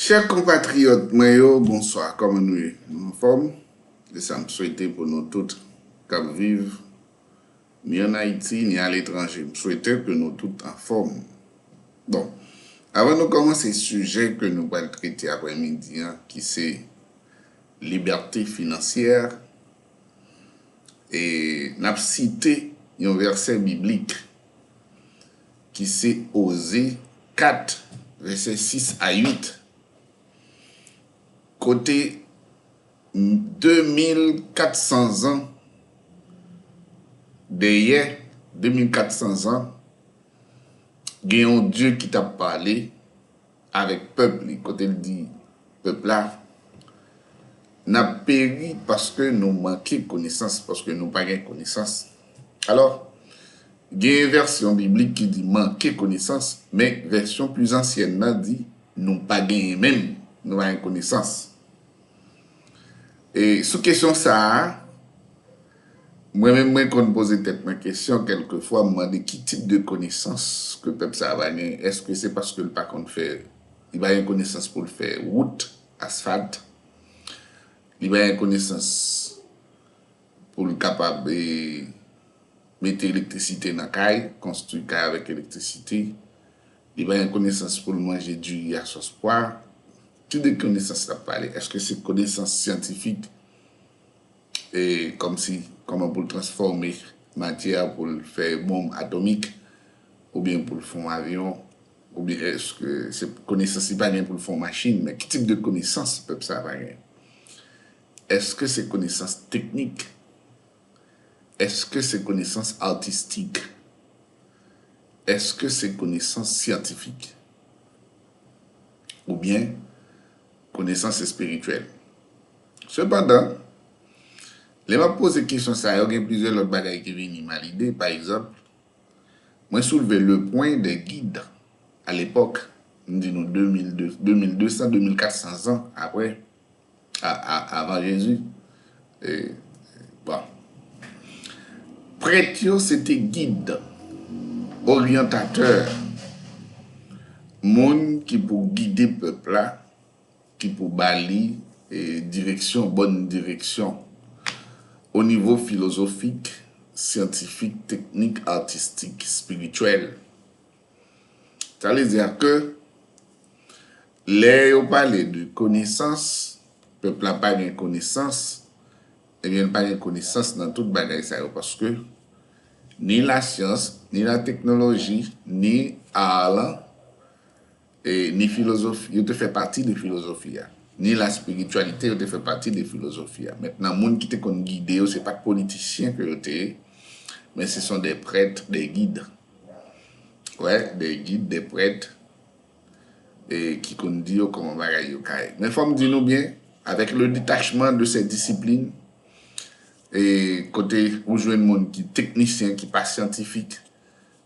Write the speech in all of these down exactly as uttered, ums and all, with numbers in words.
Chè konpatriyòt mwen yo, bonswa. Kòman nou ye? Nou anfòm? E sa m swete pou nou tout k ap viv, ni ann Ayiti, ni aletranje. M swete ke nou tout anfòm. Bon, avan nou kòmanse sijè ke nou pral trete aprèmidi an, ki se libète finansyè, e n ap site yon vèsè biblik ki se Oze kat, vèsè sis a uit, kote de mil kat san zan dèyè, de mil kat san zan, gen yon Dye ki t ap pale avèk pèp li, kote l di pèp la, n ap peri paske nou manke konesans, paske nou pa gen konesans. Alò, gen vèsyon biblik ki di manke konesans, men vèsyon pli ansyèn nan di nou pa genyen menm, nou pa gen konesans. E sou kesyon sa a, mwen menm mwen konn poze tèt mwen kesyon kèlkefwa, m mande ki tip de konesans ke pèp sa a va gen. Èske se paske l pa konn fè, li pa gen konesans pou l fè wout, asfalt? Li pa gen konesans pou l kapab, e, mete elektrisite nan kay, konstwi kay avèk elektrisite. Li pa gen konesans pou l manje diri a sòs pwa. Ki de konesans l ap pale? Èske se konesans syantifik, e, kòmsi kòman pou l transfòme matyè a pou l fè bonm atomik, oubyen pou l fè yon avyon, oubyen èske se konesans li pa gen pou l fè yon machin? Men ki tip de konesans pèp sa a va gen? Èske se konesans teknik? Èske se konesans atistik? Èske se konesans syantifik? Oubyen konesans espirityèl? Sepandan, lè m ap poze kesyon sa yo, gen plizyè lòt bagay ki vini m a lide. Pa egzanp, mwen soulve le pwen dè gid a lepòk, m di nou de mil de, de mil de san, de mil kat san zan apre, a, a, avan Jezi. E, bon. Prèt yo se te gid, oryantatè, moun ki pou gide pèp la, ki pou ba li, e, direksyon, bòn direksyon, o nivo filozofik, syantifik, teknik, atistik, espirityèl. Sa vle di ke lè yo pale de konesans, pèp la pa gen konesans, ebyen, l pa gen konesans nan tout bagay sa yo, paske ni lasyans, ni lateknoloji, ni ar lan, e, ni filozofi, yo te fè pati de filozofi a. Ni laspirityalite, yo te fè pati de filozofi a. Mentnan, moun ki te konn gide yo, se pa t politisyen ke yo te ye, men se sont des prêtres, des guides. Wè, des guides, des prêtres, e, ki konn di yo kòman bagay yo ka ye. Men fò m di nou byen, avec le détachement de ces disciplines, e, kote ou jwenn moun ki teknisyen, ki pa syantifik,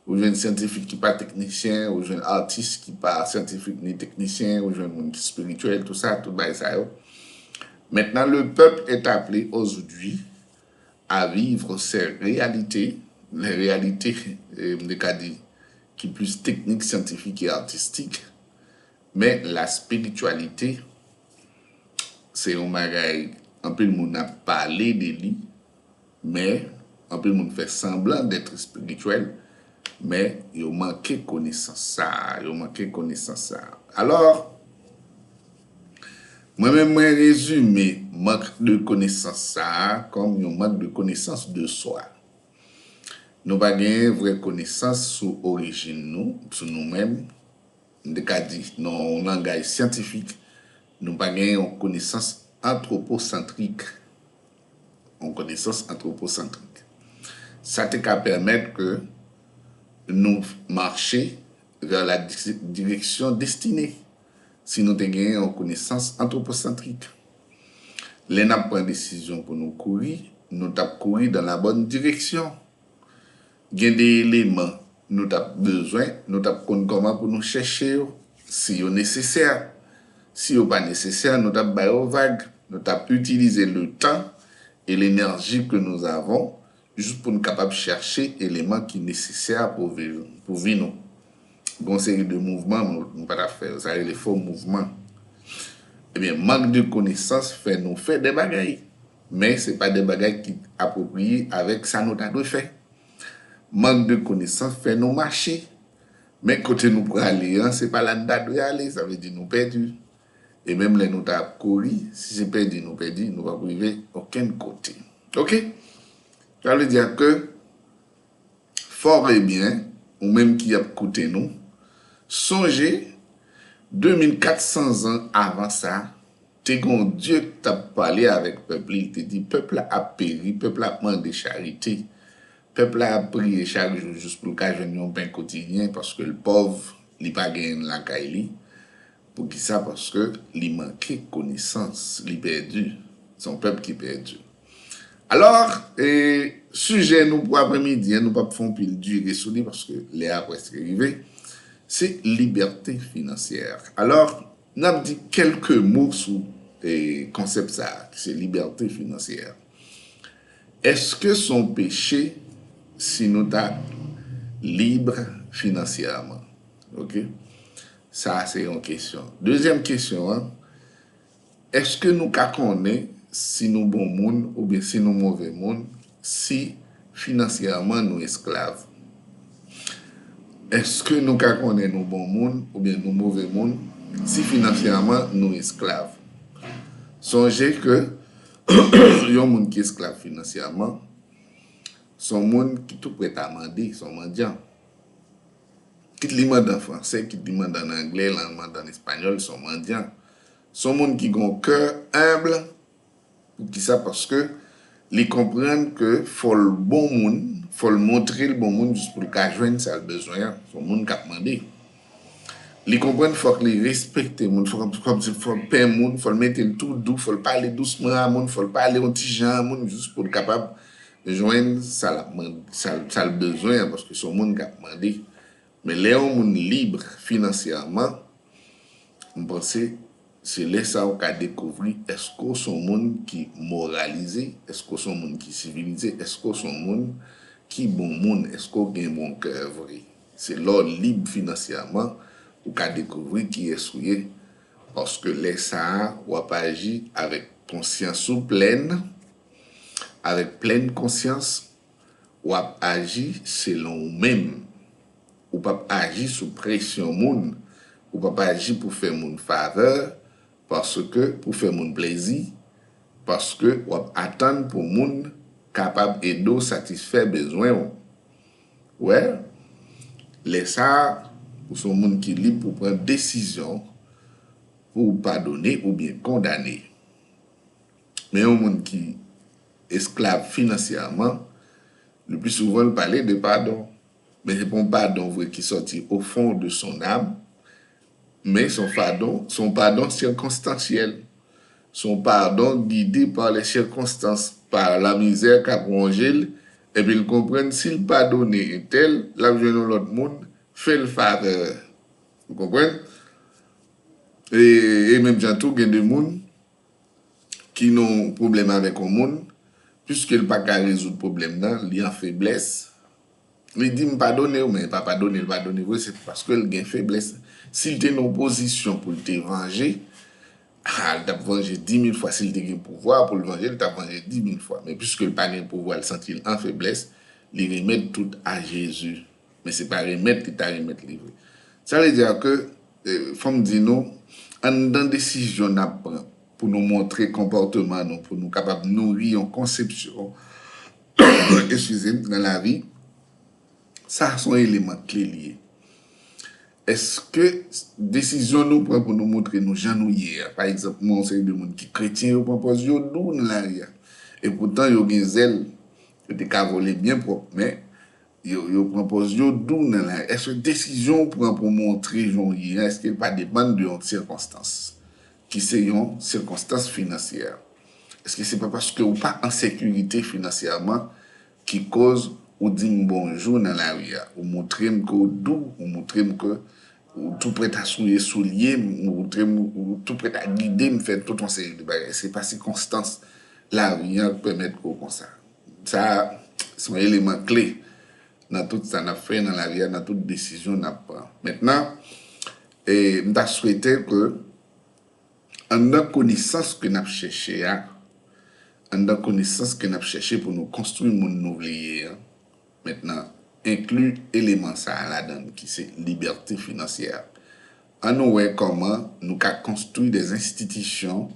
ou jwenn syantifik ki pa teknisyen, ou jwenn atis ki pa syantifik ni teknisyen, ou jwenn moun ki espirityèl, tout sa, tout bagay sa yo. Maintenant, le peuple est appelé aujourd'hui à vivre ces réalités, les réalités, e, m te ka di, ki plis teknik, syantifik e atistik, men laspirityalite, se yon bagay, anpil moun ap pale de li, men anpil moun fè sanblan d'être espirityèl, men yo manke konesans sa a, yo manke konesans sa a. Alò, mwen menm, mwen rezime mank de konesans sa a kòm yon mank de konesans de swa. Nou pa genyen vrè konesans sou orijin nou, sou nou menm. M te ka di, nan yon langaj syantifik, nou pa genyen yon konesans antwoposantrik. Yon konesans antwoposantrik. Sa te ka pèmèt ke nou mache vers la di-, direction destinée, si nou te genyen yon konesans antwoposantrik. Lè n ap pran desizyon pou nou kouri, nou t ap kouri dans la bonne direction. Gen de eleman nou t ap bezwen, nou t ap konn kòman pou nou chèche yo, si yo nesesè. Si yo pa nesesè, nou t ap ba yo vag, nou t ap itilize le tan e lenèji ke nous avons jis pou n kapab chèche eleman ki nesesè pou vi-, pou vi nou. Gon seri de mouvman nou, nou pa t ap fè yo. Sa rele fo mouvman. Ebyen, mank de konesans fè nou fè de bagay, men se pa de bagay ki apwopriye avèk sa nou ta dwe fè. Mank de konesans fè nou mache, men kote nou prale an, se pa la n ta dwe ale, sa vle di nou pèdi. E menm lè nou ta ap kouri, si se pèdi nou pèdi, nou p ap rive okenn kote. Oke? Sa vle di ke fò e byen, ou menm ki ap koute nou, sonje, de mil kat san zan avan sa, te gen yon Dye ki t ap pale avèk pèp li, li te di, pèp la ap peri, pèp la ap mande charite, pèp la ap priye chak jou jis pou l ka jwenn yon pen kotidyen, paske l pòv, li pa genyen lakay li. Poukisa? Paske li manke konesans, li pèdi. Se yon pèp ki pèdi. Alò, e, sijè nou pou aprèmidi an, nou p ap fè yon pil dire sou li paske lè a prèske rive, se libète finansyè. Alò, n ap di kèlke mo sou, e, konsèp sa a, ki se libète finansyè. Èske se yon peche si nou ta lib finansyèman? Oke? Sa a se yon kesyon. Dezyèm kesyon an, èske nou ka konnen si nou bon moun oubyen si nou move moun si finansyèman nou esklav? Èske nou ka konnen nou bon moun oubyen nou move moun si finansyèman nou esklav? Sonje ke yon moun ki esklav finansyèman, se yon moun ki tou prèt a mande, se yon mandyan. Kit li mande an fransè, kit li mande an anglè, li mande an espanyòl, se yon mandyan. Se yon moun ki gen yon kè enb. Poukisa? Paske li konprann ke fò l bon moun, fò l montre l bon moun jis pou l ka jwenn sa l bezwen an. Se yon moun k ap mande. Li konprann fòk li respekte moun, fòk, fòk, fòk pen moun, fò l mete l tou dou, fò l pale dousman a moun, fò l pale yon ti jan a moun jis pou l kapab jwenn sa l ap mande, sa, sa l bezwen an, paske se yon moun k ap mande. Men lè yon moun lib finansyèman, m panse se lè sa a ou ka dekouvri èske w se yon moun ki moralize, èske w se yon moun ki sivilize, èske w se yon moun ki bon moun, èske w gen bon kè vre. Se lè w lib finansyèman ou ka dekouvri kiyès ou ye, paske lè sa a w ap aji avèk konsyans ou plèn, avèk plèn konsyans, w ap aji selon ou menm. Ou p ap aji sou presyon moun. Ou p ap aji pou fè moun favè, paske pou fè moun plezi, paske w ap atann pou moun kapab ede w satisfè bezwen w. Wè, lè sa a, ou se yon moun ki lib pou pran desizyon pou w padone oubyen kondane. Men yon moun ki esklav finansyèman, le pli souvan l pale de padon. Men se pa yon padon vre ki sòti au fond de son âme, men se yon padon, se yon padon sirkonstansyèl. Se yon padon guidé par les circonstances, par la misère k ap wonje l, epi l konprann si l padone entèl, l ap jwenn yon lòt moun fè l favè. Ou konprann? E, e menm jan tou, gen de moun ki nan yon pwoblèm avèk yon moun, piske l pa ka rezoud pwoblèm nan, li an feblès, li di, "M padone w," men l pa padone, l padone vre, se paske l gen feblès. Si l te nan yon pozisyon pou l te vanje, a, l t ap vanje di mil fwa. Si l te gen pouvwa pou l vanje, l t ap vanje di mil fwa. Men piske l pa gen pouvwa, l santi l an feblès, li remèt tout a Jezi. Men se pa remèt li ta remèt li vre. Sa vle di ke, eh, fò m di nou, anndan desizyon n ap pran pou nou montre konpòteman nou, pou nou kapab nouri yon konsepsyon, eskize m, nan lavi, sa se yon eleman kle li ye. Èske desizyon nou pran pou nou montre nou jan nou ye a, pa egzanp, mwen yon seri de moun ki kretyen, yo pran pòz yo dou nan lari a. E poutan yo gen zèl, yo te ka vole byen pwòp, men yo, yo pran pòz yo dou nan lari. Èske desizyon w pran pou w montre jan w ye an, èske l pa depann de yon sikonstans ki se yon sikonstans finansyè? Èske se pa paske w pa an sekirite finansyèman ki koz ou di m bonjou nan lari a, ou montre m ke w dou, ou montre m ke ou tou prèt a souye soulye m, ou montre m, ou tou prèt a gide m fè tout yon seri de bagay? Se pa sikonstans lavi an k pèmèt ke w konsa. Sa, se yon eleman kle nan tout sa n ap fè nan lavi a, nan tout desizyon n ap pran. Mentnan, e, m ta swete ke Anndan konesans ke n ap chèche a, anndan konesans ke n ap chèche pou nou konstwi moun nou vle ye a, mentnan, enkli eleman sa a ladan l ki se libète finansyè. Ann nou wè kòman nou ka konstwi de enstitisyon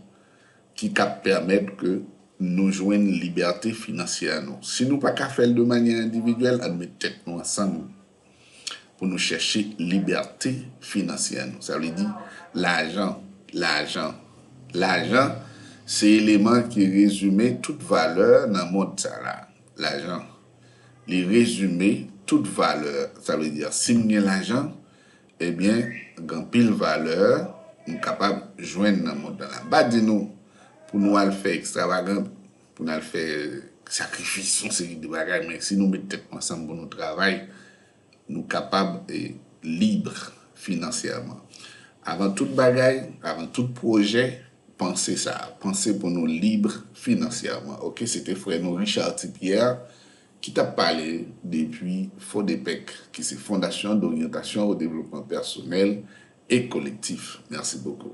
ki ka pèmèt ke nou jwenn libète finansyè nou. Si nou pa ka fè l de manyè endividyèl, ann met tèt nou ansanm pou nou chèche libète finansyè nou. Sa vle di lajan, lajan, lajan, se eleman ki rezime tout valè nan mond sa la. Lajan, li rezime tout valè. Sa vle di, si m gen lajan, ebyen, gen anpil valè m kapab jwenn nan mond lan. M pa di nou pou nou al fè ekstravagan, pou n al fè sakrifis, yon seri de bagay, men si nou met tèt nou ansanm pou nou travay, nou kapab e, lib finansyèman. Avan tout bagay, avan tout pwojè, panse sa, panse pou nou lib finansyèman. Oke, se te frè nou Richard T. Pierre ki t ap pale depi Fodepec, ki se Fondation d'Orientation au Développement Personnel et Collectif. Merci beaucoup.